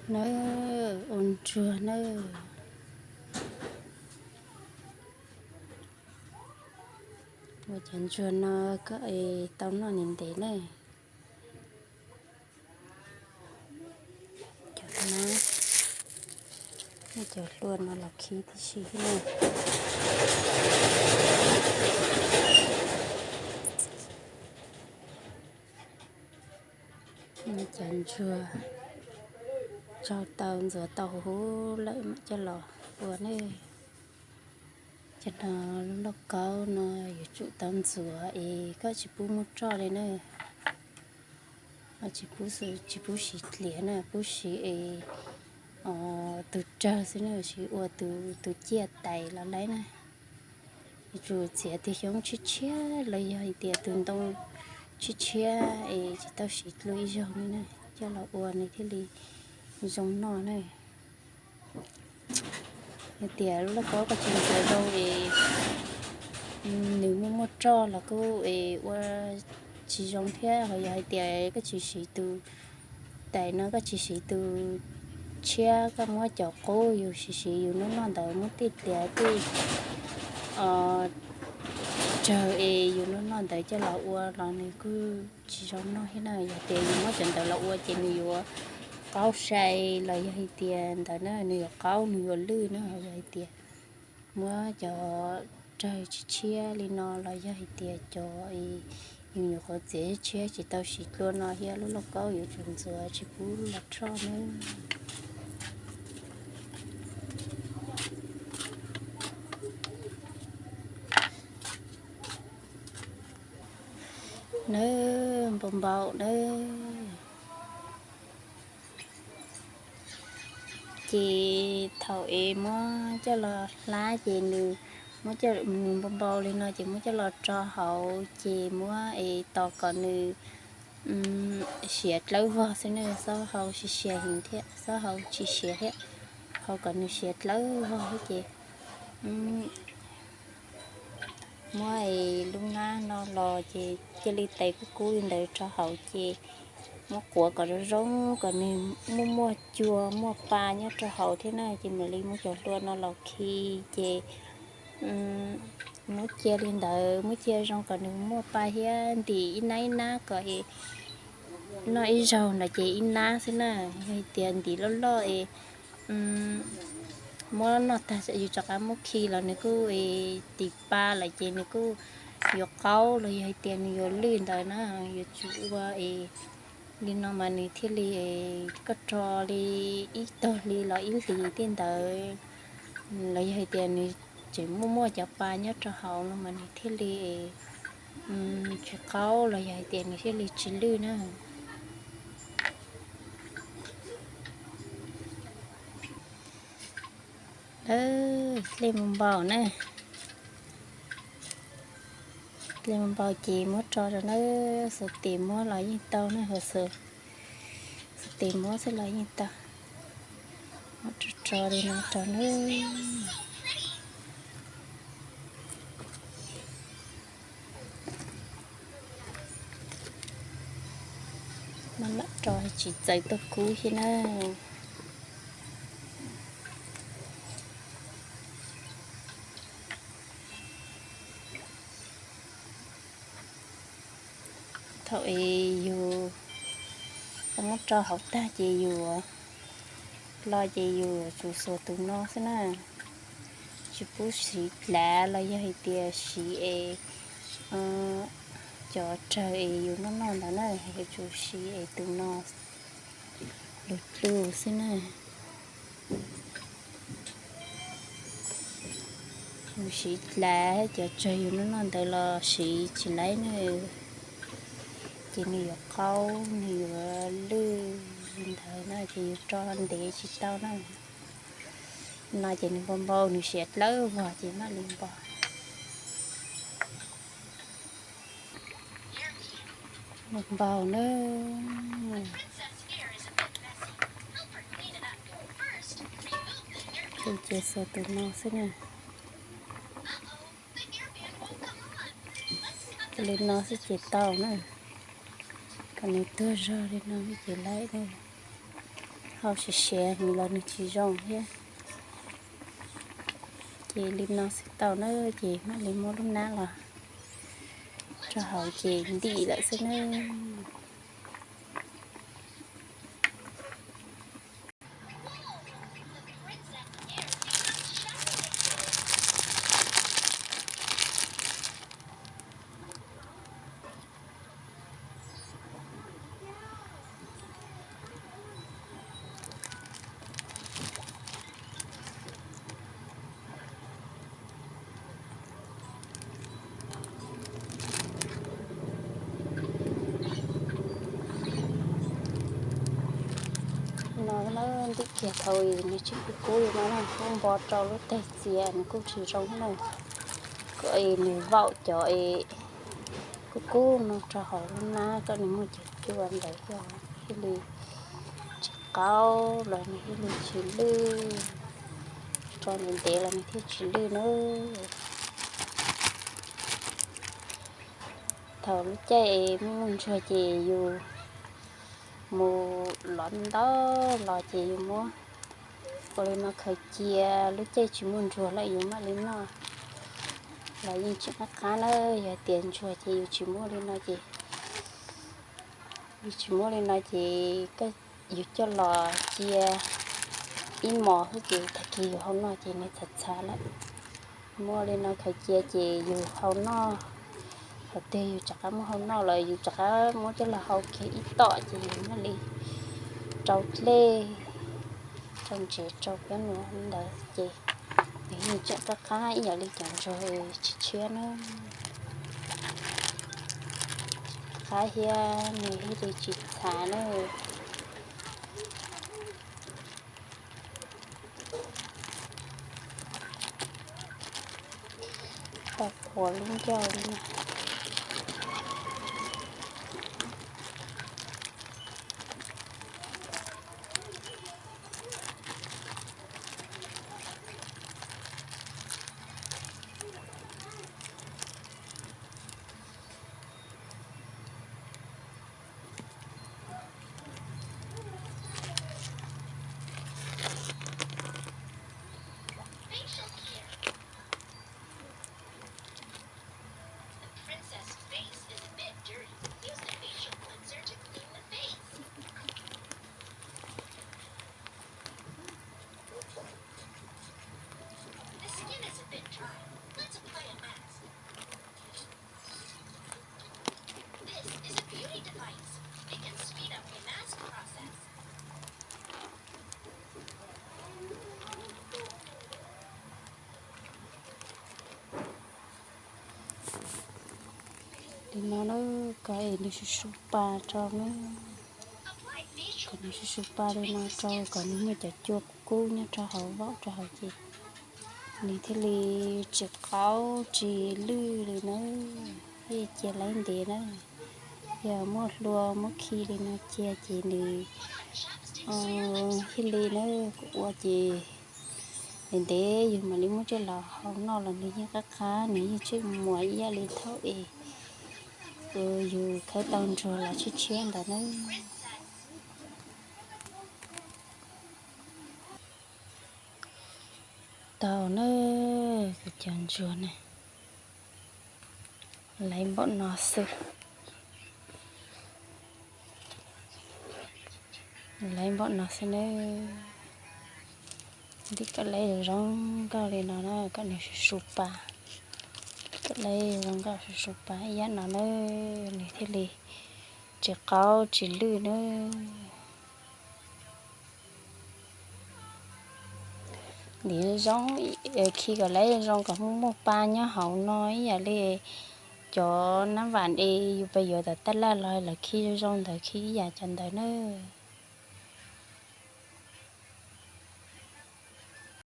Nawb, ua ntsuag nawb. Ua cov ntsuag no koj es tau noj ntev ntev ne. Cov hlua, cov hlua no los khi tib si nawb. Cov ntsuag tsau tau ntxuav tau huv huv lawm mam coj los ua ne. Cov no, lub lauj kaub no yuav tsum tau ntxuav es koj tsis pub muab roj li na. Tsis pub, tsis pub siv dliav na, pub siv es tus rawg xwb na, siv ua tus ciaj tais los laib na. Yuav tsum txiav tus xyoob tshiab tshiab los yog hais tias tus ntoo tshiab tshiab es tsis tau siv dlua ib zaug li na, coj los ua nws thiaj li zoo noj na. Hais tias lub lauj kaub koj tsis ntxuav zoo es nws muaj muaj roj los kuj es ua tsis zoo thiab. Ho yog hais tias koj tsis siv tus tais no, koj tsis siv tus tshiab, koj muab cov qub yus siv siv yus noj noj ntawd, muab tej dliav tej rawg es yus noj noj ntawd coj los ua los nws kuj tsis zoo noj thiab na. Yog tias yus muab cov ntawd los ua ces nws yuav qaub sai los yog hais tias ntawd na, nws yuav qaub nws yuav lwj na. Yog hais tias muab cov rawg tshiab tshiab li no los yog hais tias cov yus nyuam qhuav txiav tshiab tsis tau siv dlua no thiab, lub lauj kaub yuav tsum ntxuav tsis pub los roj nawb. Nawb, npau npau nawb. Ces thaum es muab coj los hlab ces nws muab coj mus npau npau li no ces muab coj los tso hauv ces muab es tos kom nws siav dlawb vog xwb na, xob hau tsis siav heev thiab, xob hau tsis siav thiab, hau kom nws siav dlawb vog xwb ces muab es lub hnab no los ces cia li tais kub kub li ntawd rau hauv ces muab quav kom zoo zoo kom nws muaj muaj cua muaj pa nyob rau hauv thiab na, ces mam li muab cov hlua no los khi ces muab cia li ntawd, muab cia zoo kom nws muaj pa thiab ntim ib nab ib nab kom noj ib zaug ntawd ces ib nab xwb na. Yog hais tias ntim loj loj es muab noj tag yus rov qab muab khi los nws kuj tis pa lawm ces nws kuj yuav qaub los yog hais tias nws yuav lwj ntawd na. Yuav tsum ua es li no mas nws thiaj li, koj rho li ib tog hli los ib hlis tej ntawd los yog hais tias nws tseem muaj muaj cov pa nyob rau hauv no mas nws thiaj li tsis qaub los yog hais tias nws thiaj li tsis lwj na. Dlej npau npau na. Dlej npau npau ces muab tso rau na, xuas tes muab los yeej tau na, xuas tes muab xwb los yeej tau. Muab tso tso li no rau na. Muab lam rau tsis txawv tuaj kub thiab na. Thaum es yus muab rau hauv tag ces yus los ces yus tsum xuas tus no xwb na. Tsis pub siv dlav los yog hais tias siv es cov rawg es yus noj noj ntawd na, yuav tsum siv es tus no lug dlug xwb na. Yus siv dlav cov rawg yus noj noj ntawd los siv tsis laib na, ces nws yuav qaub nws yuav lwj li ntawd na ces yus rau ntev tsis tau na. No ces nws npau npau nws siav dlawb vog ces maj li npau. Npau npau na. Ces xuas tus no xwb na. Li no xwb ces tau na. Kom nws tuag zog li no xwb ces laib na. Hau siav siav nws los nws tsis zoo thiab. Ces li no xwb tau na, ces mam li muab lub hnab los rau hauv ces ntim lawm xwb na. No na, ntim kiag thaum nws tsis kub kub li no na, kuj npo rau lub teg txias nws kuj tsis zoo na. Kom nws vaum cov es kub kub no rau hauv lub hnab kom nws muaj cov cua ntawd thiaj li tsis qaub los nws thiaj li tsis lwj, tso ntev ntev los nws thiaj tsis lwj na. Thaum lub caij muaj muaj ntsuag ces yus mus lov ntau los ces yus muab ua li no khaws cia, lub caij tsis muaj ntsuag lawm yus mam li noj los yeej tseem qab qab na. Yog tias ntsuag ces yus tsis muab li no ces, yus tsis muab li no ces yus coj los cia ib hmos xwb ces tag kis yus hau noj ces nws txhav txhav lawm. Muab li no khaws cia ces yus hau noj, thaum twg yus rov qab muab hau noj los yus rov qab muab coj los hau kiag ib tom ces yus mam li rau dlej, rau ntsev rau kab nua ntawd ces nws yeej tseem qab qab ib yam li cov ntsuag tshiab tshiab na. Qab thiab nws thiaj li tsis txhav na. Tau qhuav lub ncauj li no. Li no na, kom es nws su su pa rau na. Kom nws su su pa li no rau kom nws muaj cov cua kub kub nyob rau hauv vaum rau hauv ces nws thiaj li tsis qaub tsis lwj li na. Yeej cia laib ntev na. Yog muaj hlua muab khi li no cia ces nws thiaj li na, kuv ua ces ntev ntev yus mam li muab coj los hau noj los nws yeej qab qab, nws yeej tseem muas ib yam li thaum es yus khawb tau ntsuag los tshiab tshiab ntawd na. Tau na, kuv cov ntsuag ne, laiv npaum no xwb. Laiv npaum no xwb na. Ntim kom laiv zoo nkauj li no na, kom nws su su pa. Kom laiv zoo nkauj su su pa ib yam no na, nws thiaj li tsis qaub tsis lwj na. Nws zoo, khi kom laiv zoo kom muaj muaj pa nyob hauv no ib yam li cov nab vam es yus pes yuav tom taj laj los lawv khi zoo zoo ntawd, khi ib yam cov ntawd na.